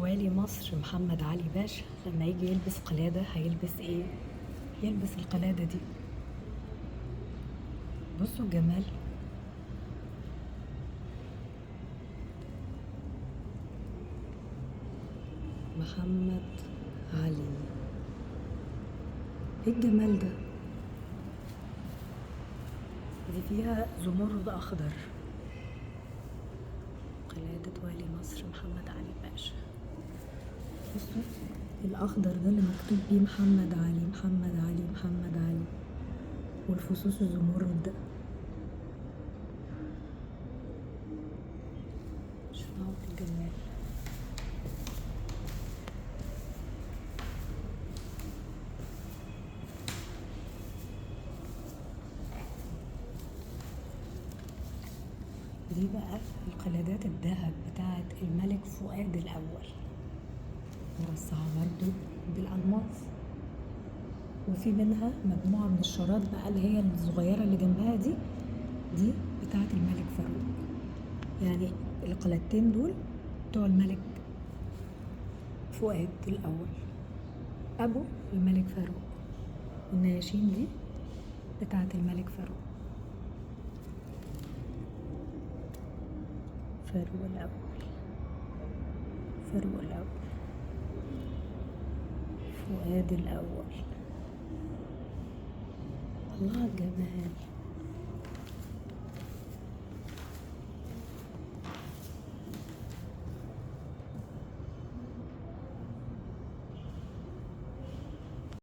والي مصر محمد علي باشا لما يجي يلبس قلادة هيلبس ايه؟ يلبس القلادة دي. بصوا الجمال. محمد علي، ايه الجمال ده؟ دي فيها زمرد اخضر. قلادة والي مصر محمد علي باشا. بصوا الاخضر ده اللي مكتوب بيه محمد علي، محمد علي، محمد علي، والفصوص الزمرد ده. مش معقول الجمال. دي بقى القلادات الذهب بتاعت الملك فؤاد الأول، مرصعة برضو بالألماس، وفي منها مجموعة من الشارات بقى اللي هي الصغيرة اللي جنبها دي، دي بتاعت الملك فاروق. يعني القلادتين دول بتوع الملك فؤاد الأول أبو الملك فاروق، والنياشين دي بتاعت الملك فاروق. فاروق الأول، فاروق الأول، فؤاد الأول. الله على الجمال.